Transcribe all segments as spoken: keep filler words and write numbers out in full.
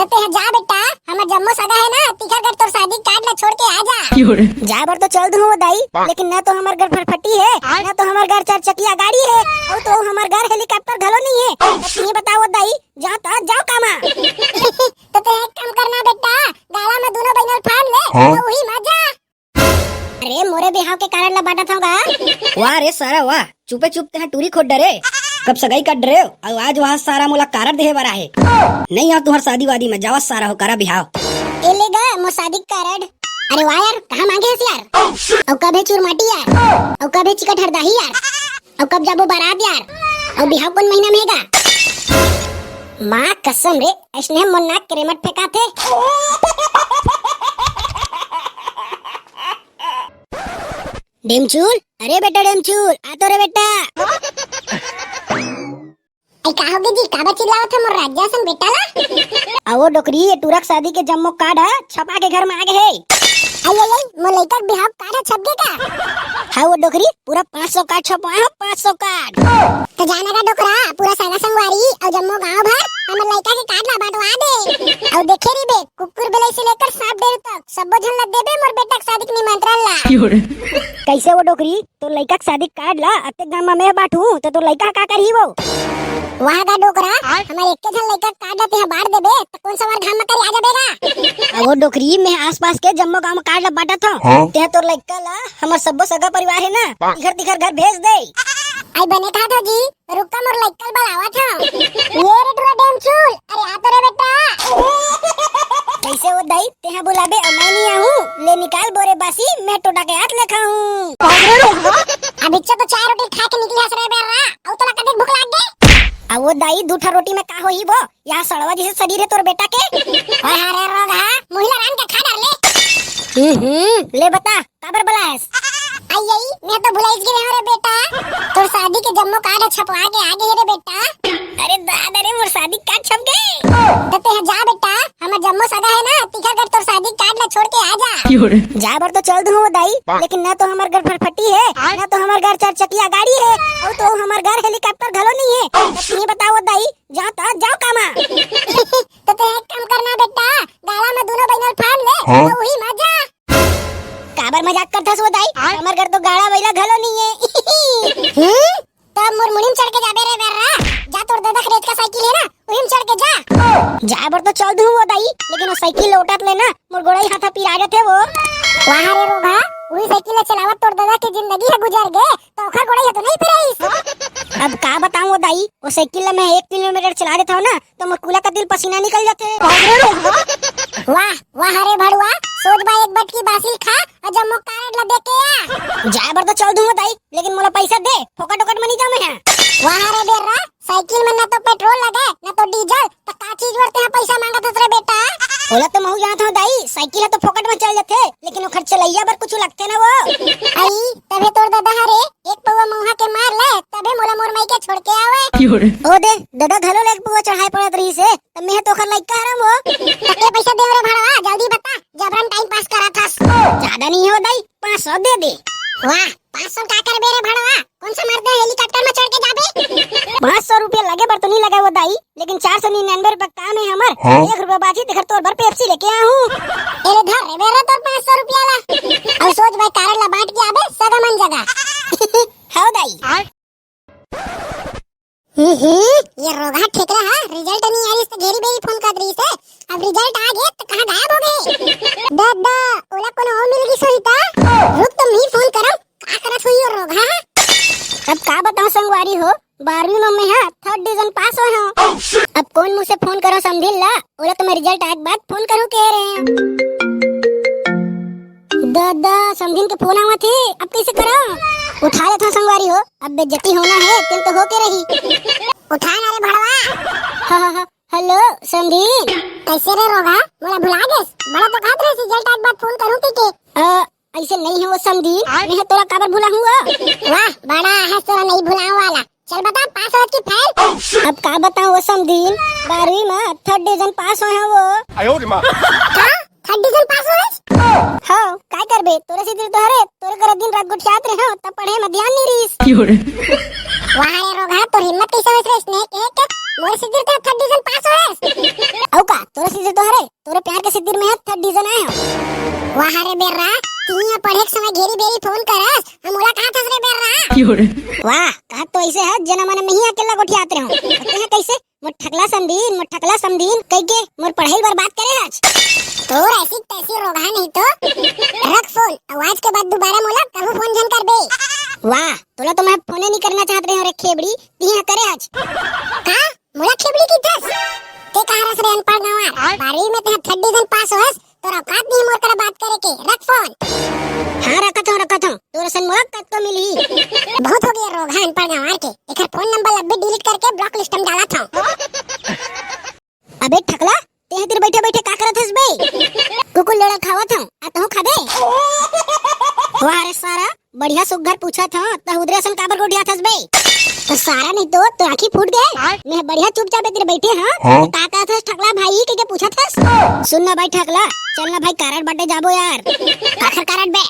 तेहा जा बेटा, हमर जम्मो सगा हे ना, तिखर घर तोर शादी कार्ड ला छोड़ के आ जा। जा बर तो चल दूं वो दाई, लेकिन ना तो हमर घर फटफटी हे, ना तो हमर घर चार चकिया गाड़ी हे, अउ तो हमर घर हेलीकॉप्टर घलो नहीं हे। अब तुही बताओ वो दाई, जा तो जाओ कामा। तो ते एक काम करना बेटा, गाड़ा में दोनों बहिनी ल फांद ले, हाँ? तो उही मा जा। अरे, मोरे बिहाव के कारड ला बांटत हव गा। वाह रे सारा वाह, चुपे चुप तेहा टूरी खोद डरे। कब सगाई कर डरे हो, अउ आज वहाँ सारा मोला कारड देहे बर आहे। नहीं आओ तुहर शादी वादी में, जावा सारा हो करा बिहाव। ए ले गा मोर शादी कारड। अरे वाह यार, कहाँ मांगे हस यार? अउ कब हे चूरमाटी यार? अउ कब हे चिकट हरदाही यार? अउ कब जाबो बारात यार? अउ बिहाव कोन महीना में हे गा? माँ कसम रे, अइसने मोर नाक के रेमट फेंकाथे। डेमचूल, अरे बेटा डेमचूल, आ तो रे बेटा। ए, का होगे जी, काबर चिल्लावत हो मोर राजा सन बेटा ला? अवो डोकरी, ये टूरा के शादी के जम्मो कार्ड ह छपा के घर में आ गे हे। आई, आई, आई, मोर लइका के बिहाव कार्ड ह छप गे का? हाँ वो डोकरी, पूरा पाँच सौ कार्ड छपवाए हो, पाँच सौ कार्ड। तो जाना का डोकरा, पूरा सगा संगवारी अउ जम्मो गांव भर हमर लइका के कार्ड ला बंटवा दे। अउ देखे रहिबे, कुकुर बिलाई से लेकर सांप डेरू तक सब्बो झन ला देबे मोर बेटा के शादी के निमंत्रण ला। कइसे वो डोकरी, तोर लइका के शादी कार्ड ला अतेक गांव में मैं बांटहूं, त तोर लइका ह का करही वो? वाह गा डोकरा, हमर एके झन लइका के कार्ड ला तेहा बांट देबे, त कोन सा हमर घाम में करिया जाबे गा? अवो डोकरी, मैं आसपास के जम्मो गांव में कार्ड ला बांटत हंव। हाँ? तेहा तोर लइका ला हमर सब्बो सगा परिवार हे ना, तिखर तिखर घर भेज दे। आई बने कहा था जी, रुका मोर लइका ल बलावत हंव। ये रे टूरा डेमचूल, अरे आ तो रे बेटा। कइसे वो दाई, तेहा बुलाबे अउ मैं नइ आहूं? ले निकाल बोरे बासी, मैं टोटा के हाथ ले खाहूं। अभी तो चार रोटी खा के निकले हस रे बेर्रा, अउ तोला कतेक भूख लाग गे? आ वो दाई, दू ठा रोटी में का होही वो? यहाँ सड़वा जइसे शरीर हे तोर बेटा के। ओए हा रे रोगहा, मुही ला रांध के खा डार ले। हम्म, हम्म, ले बता, काबर बलायस? आई, आई, मैं तो भुलाइस गे रेहेंव रे बेटा। तोर शादी के जम्मो कार्ड छपवा के आ गे हे रे बेटा। अरे दादा रे, मोर शादी कार्ड छप गे। त तेहा जा बेटा, हमर जम्मो सगा हे ना, तिखर घर तोर शादी कार्ड ला छोड़ के आ जा। जाए बर तो चल दूं वो दाई, लेकिन ना तो हमर घर फटफटी हे, ना तो हमर घर चार चकिया गाड़ी हे, अउ तो हमर घर हेलीकॉप्टर घलो नहीं हे। त तुही बताओ वो दाई, जाओ त जाओ कामा। त तेहा एक काम करना बेटा, गाड़ा में दोनों बहिनी ल फांद ले, हाँ? अउ उही मा जा। काबर मजाक करथस वो दाई? हमर घर तो गाड़ा बइला घलो नइ हे। हम्म? तब मोर मुड़ी म चढ़ के जाबे रे बेर्रा। जा तोर ददा के रेचका साइकिल हे ना, उही म चढ़ के जा। जाए बर तो चल दूं वो दाई, लेकिन वो साइकिल ल ओटत ले ना मोर गोड़ई हाथ ह पिरा जथे वो। वाह रे रोगहा, उही साइकिल ल चलावत तोर ददा के जिंदगी ह गुजर गे, त ओखर गोड़ई ह तो नइ पिराइस। अब का बताऊं वो दाई, वो साइकिल ल मैं एक किलोमीटर चला देथंव ना, त मोर कुला कति ले पसीना निकल जाथे। वाह, वाह रे भड़ुआ, सोझ बा एक बटकी बासी ल खा अउ जम्मो कारड ला दे के आ। जाए बर तो चल दूंगा दाई, लेकिन मोला पइसा दे, फोकट ओकट म नइ जांव मैं हा। वाह रे बेर्रा, साइकिल में ना तो पेट्रोल लगे, ना तो डीजल, त का चीज बर तेहा पइसा मांगत हस रे बेटा? ओला तो महू जानत हंव दाई, साइकिल ह तो फोकट म चल जाथे, लेकिन ओखर चलइया बर कुछु लगथे ना वो। आई, तभे तोर ददा हरे एक पउवा मउहा के मार ले, तभे मोला मोर मइके छोड़ के आवे। ओ दे, ददा घलो ले एक पउवा चढ़ाए पड़त रहिस हे, त मेंह तो ओखर लइका हरंव वो। त के पइसा देंव रे भड़वा, जल्दी बता, जबरन टाइम पास करत हस। जादा नइ हे वो दाई, पाँच सौ दे दे। वाह, पाँच सौ का करबे रे भड़वा? कोन सा मर्द हेलीकॉप्टर में चढ़ के जाबे? पाँच सौ रुपया लगे बर तो नइ लगे वो दाई, लेकिन चार सौ निन्यानवे रुपया काम हे हमर। हाँ? एक रुपया बाची, तेखर तोर बर पेप्सी लेके आहूं। ए ले धर रे बेर्रा तोर पाँच सौ रुपया ला। अउ सोझ बा कारड ला बांट के आबे, सगा मन जगा। हव दाई। हम्म, ये रोगहा ठेकरा हा, रिजल्ट नइ आइस त घेरी बेरी फोन करत रहिस हे। अब रिजल्ट आ गे त कहाँ गायब हो गे? ददा, ओला कोनो अउ मिल गिस होही त? रुक तो मैं फोन करंव, का करत होही वो रोगहा? अब का बतांव संगवारी हो, बारहवीं में मैं हा थर्ड डिवीजन पास होय हंव। अब कोन मुंह से फोन करंव समधिन ला, ओला तो मैं रिजल्ट आए के बाद फोन करहूं कहे रेहेंव। ददा, समधिन के फोन आवत हे, अब कइसे करंव? उठा लेथंव संगवारी हो, अब बेइज्जती होना हे, तेन तो होके रही। उठा ना रे भड़वा। हा, हा, हा, हेलो, समधिन। कइसे रे रोगहा? मोला भुला गेस? बड़ा तो कहत रहेस रिजल्ट आए के बाद फोन करहूं कहिके। अ, अइसे नइ हे वो समधिन, मेंह तोला काबर भुलाहूं वो? वाह, बड़ा हस तोला नइ भुलावं वाला। चल बता, पास होय कि फेल? अब का बतांव वो समधिन, बारहवीं में थर्ड डिवीजन पास होय हंव वो। का? थर्ड डिवीजन पास होय? हव, काय करबे, तोरे सेती तो हरे, तोरे करा दिन रात गोठियात रेहेंव, त पढ़े में ध्यान नइ रहिस। वाह रे रोगहा, तोर हिम्मत कइसे होइस रे स्नेह के, के मोर सिद्धिर ते थर्ड डिवीजन पास होइस? अउ का, तोर सिद्धिर तो हरे, तोर प्यार के सिद्धिर में थर्ड डिवीजन आए हो। वाह रे बेर्रा, तिही पढ़े के समय घेरी बेरी फोन करस, हम ओला कहा थस रे बेर्रा। वाह, कहा तो ऐसे है, जना मन में ही अकेला गोठियात रहे हो। ते कइसे मोर ठकला समधीन, मोर ठकला समधीन कहिके मोर पढ़ाई बर्बाद करे हच। तोर ऐसी तैसी रोगहा नहीं तो। रख फोन, अउ आज के बाद दोबारा मोला कभू फोन झन करबे। वाह, तोला तो मैं फोने नहीं करना चाहत रहे हो रे खेबड़ी, तिहा करे हच। का? मोला खेबड़ी कहिथस? ते कहा रस रे अनपढ़ गंवार? बारहवीं में ते थर्ड डिवीजन पास होस, तोर औकात नहीं मोर करा बात करे के, रख फोन। हाँ, रखत हूँ, रखत हूँ, तोर असन मोला कतको मिलही। बहुत हो गया रोगहा अनपढ़ गंवार के, एकर फोन नंबर अभी डिलीट करके ब्लॉक लिस्ट में डालत हूँ। अबे ठकला, तेह तीर बैठे बैठे का करत हस बे? कुकुर लेड़ा खावत हूँ, आ तहूँ खाबे? वाह रे सारा, बढ़िया सुग्घर पूछत हूँ, त उधरे असन काबर गोठियात हस बे? तो सारा नहीं तो, तो आँखी फूट गए। मैं बढ़िया चुपचाप इधर बैठे हूँ, हाँ? तो का कहत हस ठकला भाई, के, के पूछत हस? सुन ना भाई ठकला, चल ना भाई कारड बाटे जाबो यार। काखर कारड बे?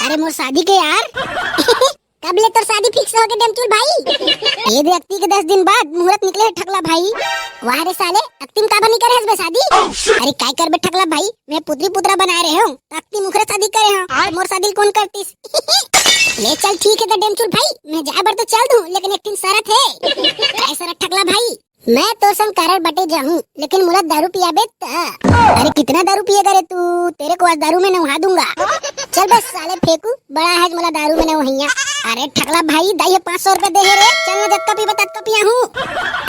अरे मोर शादी के यार। कब ले तोर शादी फिक्स हो गए डेमचुल भाई? ये दे अक्ति के दस दिन बाद मुहूर्त निकले है ठकला भाई। वाह रे साले, अक्ति में काबर नहीं करे हस बे शादी? अरे काय करबे ठकला भाई, मैं पुत्री पुत्रा बनाए रहे हूँ, अक्ति मुखरे शादी करे हूँ, तो मोर शादी कौन करतीस? ले चल ठीक है तो डेमचुल भाई, मैं जाए बर तो चल दूँ, लेकिन एक ठिन शरत है। काय शरत ठकला भाई? मैं तोर संग कारड बाटे जाहूँ, लेकिन मोला दारू पियाबे त। अरे कितना दारू पिएगा रे तू? तेरे को आज दारू में नहा दूंगा। चल बे साले फेंकू, बड़ा है मोला दारू में नहइया। अरे ठकला भाई, दाई ह पाँच सौ रुपया दे हे रे, चल ना जतका पीबे ततका पियाहूँ।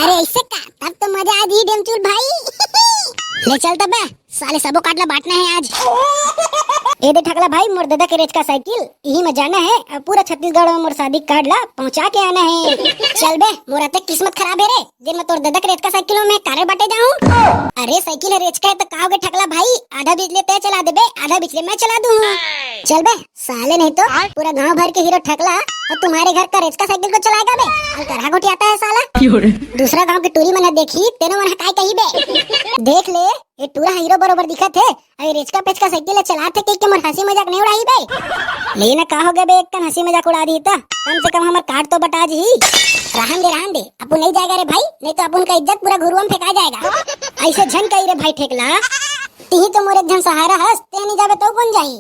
अरे ऐसे का? तब तो मजा आ जी डेमचुल भाई। ले चल तबे, साले सबो कार्ड ला बांटना है आज। ए दे ठकला भाई, मोर ददा के रेचका साइकिल, इही में जाना है, अउ पूरा छत्तीसगढ़ में मोर शादी कार्ड ला पहुंचा के आना है। चल बे, मोर अतेक किस्मत खराब है रे, जेन में तोर ददा के रेचका साइकिल में कारड बाटे जाहूँ। अरे साइकिल है रेचका है तो का होगे ठकला भाई, आधा बिचले तय चला देबे, आधा बिचले मैं चला दूँ। चल बे साले, नहीं तो पूरा गांव भर के हीरो ठकला और तुम्हारे घर का रेचका साइकिल को चलाएगा बे। अलकरहा गोठियाता है साला। दूसरा गांव के टूरी मन ह देखी, तेनो मन ह काय कही बे? देख ले, ये टूरा हीरो बरोबर दिखत है, अरे रेचका पेचका साइकिल ला चलात हे कहिके मोर हंसी मजाक नहीं उड़ाही बे। लेकिन का हो गया बे, एक कन हंसी मजाक उड़ा दी त कम से कम हमर कार्ड तो बटा जी। रहन दे, रहन दे, अपन नहीं जाएगा रे भाई, नहीं तो अपन का इज्जत पूरा घुरुआ में फेंका जाएगा। ऐसे झन कही रे भाई ठेकला, तिही तो मोर एक झन सहारा हस, ते नहीं जाबे तो कौन जाही?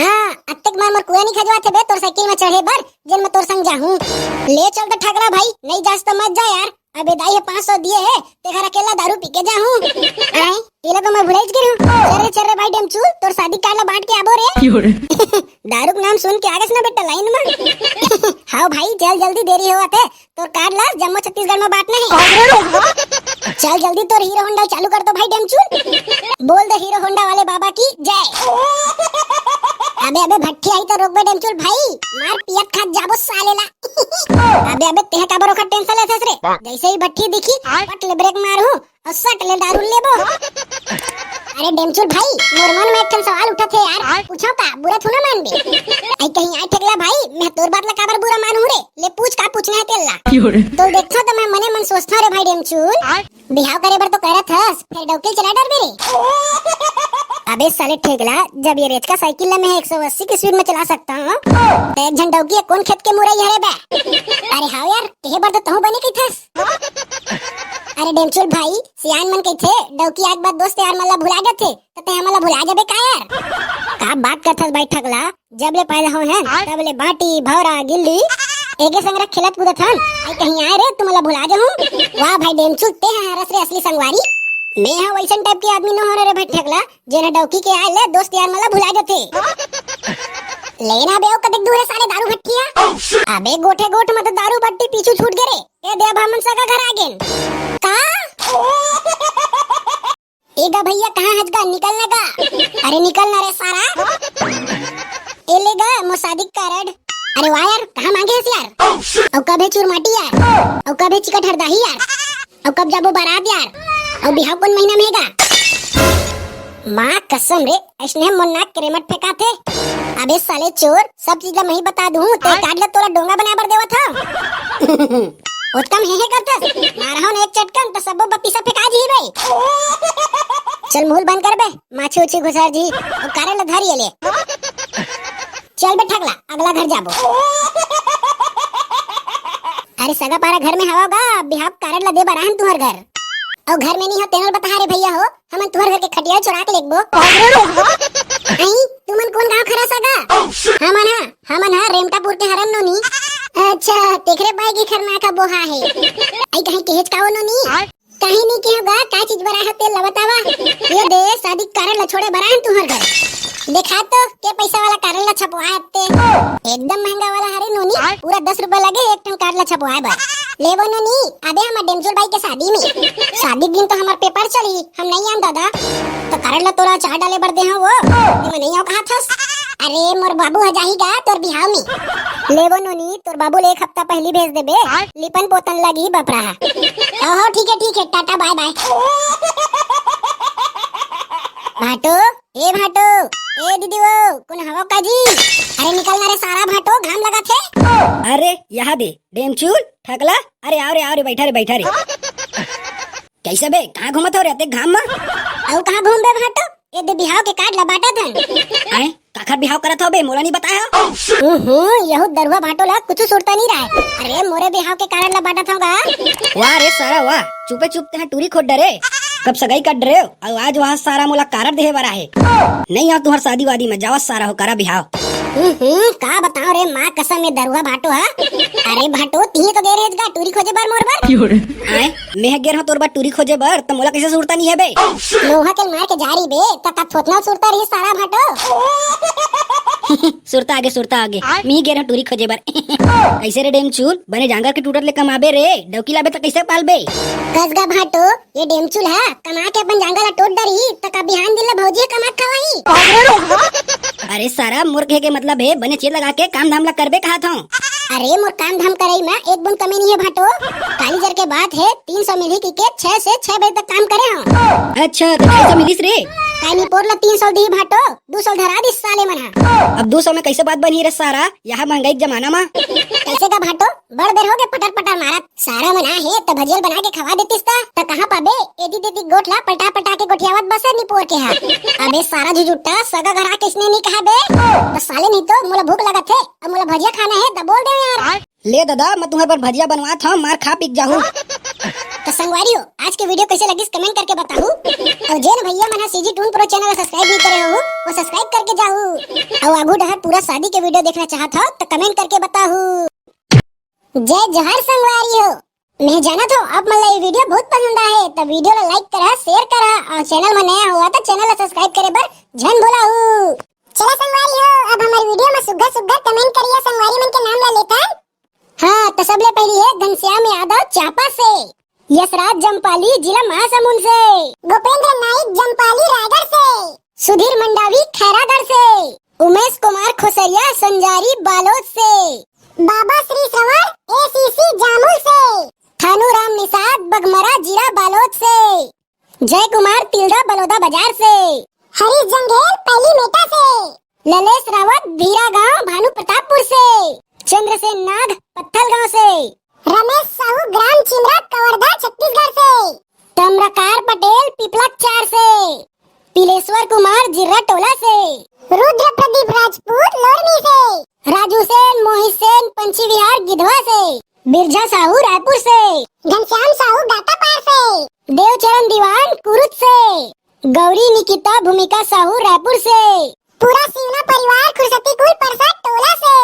हाँ, अतेक मार मोर कुआ नहीं खजवा थे बे तोर साइकिल में चढ़े बर, जेन मैं तोर संग जाहूँ। ले चल तो ठकला भाई, नहीं जास तो मत जा यार। अबे दाई ह पाँच सौ दिए हे, तेखर अकेला दारू पी के जाहूँ। आय, एला तो मैं भुलाइच गे रहूँ। चल रे, चल रे भाई डेमचुल, तोर शादी कार्ड ला बांट के आबो रे। दारू के नाम सुन के आगेस ना बेटा लाइन में। हाँ भाई, चल जल्दी, देरी होवत हे, तोर कार्ड ला जम्मो छत्तीसगढ़ में बांटना है। चल जल्दी, तोर हीरो होंडा चालू कर दो भाई डेमचुल। बोल दे हीरो होंडा वाले बाबा की जय। अबे अबे भट्ठी आई तो रोकबे डेमचुल भाई, मार पियत खात जाबो साले ला। अबे अबे तेह काबर ओखर टेंशन लेथस रे? जैसे ही भट्ठी दिखी, पट ले ब्रेक मारहूँ अउ सट ले दारू लेबो। अरे डेमचुल भाई, मोर मन में एक ठन सवाल उठत हे यार, पूछो का? बुरा थोड़ा मानबे। आई कहीं आय ठेकला भाई, मैं तोर बात ला काबर बुरा मानहूँ रे? ले पूछ, का पूछना है तेला? तो देखो तो मैं मने मन सोचता रे भाई डेमचुल, बिहाव करे बर तो करत हस, फेर डौकी ल चला डरबे रे। अबे साले ठेकला, जब ये रेचका साइकिल ला मैं एक सौ अस्सी की स्पीड में चला सकता हूँ, तो एक झन डौकी ह कोन खेत के मुरई हरे बे? अरे हाँ यार, कहे बर तो तहूँ बने कहिथस। अरे डेमचुल भाई, सियान मन कहिथे, डौकी आए के बाद दोस्त यार मन ला भुला जाथे, त ते हमन ला भुला जाबे का यार? का बात करथस भाई ठकला? जब ले पैदा होए हन, तब ले बांटी, भौरा, गिल्ली, एके संग रख खेलत कूदत हन। आई कहीं आए रे, तुमन ला भुला जाहूं। वाह भाई डेमचुल, ते ह हरस रे असली संगवारी। मैं ह वैसन टाइप के आदमी न हो रे भाई ठकला, जेन ह डौकी के आए ले दोस्त यार मन ला भुला जथे। लेना बे, ओ कतेक दूर है साले दारू भट्टिया। अबे गोठे गोठ में तो दारू भट्टी पीछू छूट गे रे। ए दे, अब हमन सगा घर आ गेन। का? ए गा भैया, कहाँ हच गा? निकल ना गा। अरे निकल ना रे सारा। ए ले गा मोर शादी कारड। अरे वाह यार, कहाँ मांगे हस यार? अउ कब हे चुरमाटी यार? अउ कब हे चिकट हरदाही यार? अउ कब जाबो बारात यार? अउ बिहाव कोन महीना में हे गा? माँ कसम रे, अइसने मोर नाक के रेमट फेंकाथे। अबे साले चोर, सब चीज ला मैं ही बता दूं, ते कार्ड ला तोला डोंगा बनाए बर देवत हव। ओतका में हे हे करथस, मारहूं न एक चटकन त सबो बत्तीसा फेंका जही बे। चल मुंह ल बंद कर बे, माछी उछी घुसर जही, अउ कारड ला धर ये ले। चल बे ठकला, अगला घर जाबो। अरे सगा पारा घर में हवा गा, बिहाव कारड ला दे बर आन तुहर घर। अउ घर में नहीं हो तेनल बता रे भैया हो, हमन तुहर घर के खटिया चुरा के लेगबो। आई, तुमन कोन गांव खरा सगा? हमन हा, हमन हा रेमटापुर के हरन नोनी। अच्छा, तेखरे बाई के खरना का बोहा है। आई कहीं केहेच का वो नोनी? कहीं नहीं केहूँ गा, का चीज बर आए हो तेल ला बतावा। ये दे, शादी कारड ला छोड़े बर आए तुहर घर। देखा तो, के पैसा वाला कारड ला छपवाए हते। एकदम महंगा वाला हरे नोनी, पूरा दस रुपया लगे एक ठन कारड ला छपवाए बर। ले वो नोनी, अबे हमर डेमचुल बाई के शादी में। शादी के दिन तो हमर पेपर चली, हम नहीं आन दादा। तो कारड ला तोला चार डाले बर दे हो वो। मैं नहीं आऊँ कहा थस। अरे मोर बाबू ह जाही गा तोर बिहाव में। ले वो नोनी, तोर बाबू ले एक हफ्ता पहली भेज देबे। लिपन पोतन लगी बपरा हा। ओहो, ठीक है, ठीक है, टाटा, बाय, बाय। भाटो, ए भाटो, ए दीदी वो, कोन हवो का जी? अरे निकल ना रे सारा भाटो, घाम लगा थे। अरे, यहाँ दे, डेमचूल, ठकला, अरे आओ रे, आओ रे, बैठा रे, बैठा रे। कैसे बे, कहाँ घूमत हो रे, अतेक घाम में? अउ कहाँ घूमबे भाटो? ए दे बिहाव के कार्ड ला बांटत हन। आए, काखर बिहाव करत हव बे, मोला नहीं बताया? हम्म, यहू दरुआ भाटो ला कुछ सुरता नहीं रहा। अरे, मोरे बिहाव के कारड ला बांटत हव गा। वाह रे सारा वाह, चुपे चुप तेहा टूरी खोद डरे। कब सगाई कर डरे हो, अउ आज वहाँ सारा मोला कारड देहे बर आहे। नहीं आओ तुहर शादी वादी में, जावा सारा हो करा बिहाव। हम्म, का बताओ रे माँ कसम, ये दरुआ भाटो हा। अरे भाटो, तिही तो गे रहेस गा टूरी खोजे बर मोर बर। आए, मैं गेर हूँ तोर बर टूरी खोजे बर, त मोला कैसे सुरता नहीं है बे? लोहा के मार के जा रही बे, त का थोथना सुरता रही सारा भाटो। सुरता आगे, सुरता आगे। मी गेर हूँ टूरी खोजे बर। कैसे रे डेमचूल, बने जांगर के टूटत ले कमाबे रे, डौकी लाबे त कैसे पालबे? कसगा भाटो, ये डेमचूल हा कमा के अपन जांगर ला टोट डरही, त का बिहान दिन ला भौजी ह कमा के खवाही? अरे सारा, मोर कहे के मतलब है बने चेत लगा के काम धाम ला करबे कहा था। अरे मोर काम धाम करई में एक बूंद कमी नहीं है भाटो। काली जर के बात है, तीन सौ मिली की के छह से छह बजे तक काम करे हूँ। अच्छा, तो ढाई सौ मिलिस रे। काई निपोर ला तीन सौ दी भाटो, दू सौ धरा दिस साले मन हा। अब दू सौ में कैसे बात बनही रे सारा, यह महंगाई के जमाना में। कैसे का भाटो, बड़ बेर हो गए पटर पटर मारत। सारा मन आहे त भजियल बना के खवा देतिस त, त कहाँ पाबे? एती तेती गोठ ला पलटा पलटा के गोठियावत बस निपोर के हा। अबे सारा झुझुट्टा, सगा घर आके इसने नहीं कहा बे। त साले नहीं तो मोला भूख लगत हे, अब मोला भजिया खाना है त बोल दे यार। ले दादा, मैं तुम्हारे पर भजिया बनवात हूँ, मार खा पी के जाहू। त संगवारी हो, आज के वीडियो कैसे लगिस कमेंट करके बताहू। अउ जेन भैया मन हा सीजी टून प्रो चैनल ला सब्सक्राइब नहीं करे हो, वो सब्सक्राइब करके जाहू। अउ आगू डहर पूरा शादी के वीडियो देखना चाहत हो त कमेंट करके बताहू। जय जोहार संगवारी हो, मैं जानत हो आप मन ला ये वीडियो बहुत पसंद आए, त वीडियो ला लाइक करा, शेयर करा अउ चैनल में नया हुआ त चैनल ला सब्सक्राइब करे बर झन भुलाहू। चला संगवारी हो, अब हमारे वीडियो में सुग्घर सुग्घर कमेंट करिया संगवारी मन के नाम ला लेथन। हाँ, त सबले पहली है घनश्याम यादव चांपा से, यशराज जम्पाली जिला महासमुंद से, गोपेंद्र नाइक जम्पाली रायगढ़ से, सुधीर मंडावी खैरागढ़ से, उमेश कुमार खोसरिया संजारी बालोद से, बाबा श्री श्रवण एसीसी जामुल से, थानू राम निषाद बघमरा जिला बालोद से, जय कुमार तिल्दा बलौदा बाजार से, हरीश जंघेल पहली मेटा से, ललेश रावत भीरा गांव भानु प्रतापपुर से, चंद्रसेन नाग पत्थल गांव से, रमेश साहू ग्राम चिमरा कवर्धा छत्तीसगढ़ से, कमलाकर पटेल पिपलक चार से, पिलेश्वर कुमार जिर्रा टोला से, रुद्र प्रदीप राजपूत लोरमी से, राजू सेन मोहित सेन पंछी विहार गिधवा से, बिरजा साहू रायपुर से, घनश्याम साहू गातापार से, देवचरण दीवान कुरुद से, गौरी निकिता भूमिका साहू रायपुर से, पूरा सिवना परिवार खुरसती कुल परसा टोला से,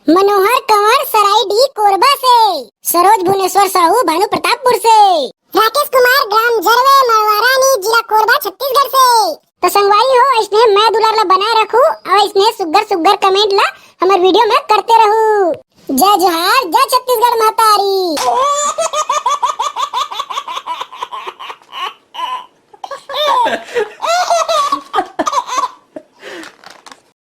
मनोहर कंवर सराईडीह कोरबा से, सरोज भुवनेश्वर साहू भानु प्रतापपुर से, राकेश कुमार ग्राम जरवे मड़वारानी जिला कोरबा छत्तीसगढ़ से। त संगवारी हो, अइसने मया दुलार ला बनाए रखू अउ अइसने सुग्घर सुग्घर कमेंट ला हमर वीडियो में करते रहू। जय जोहार, जय छत्तीसगढ़ महतारी।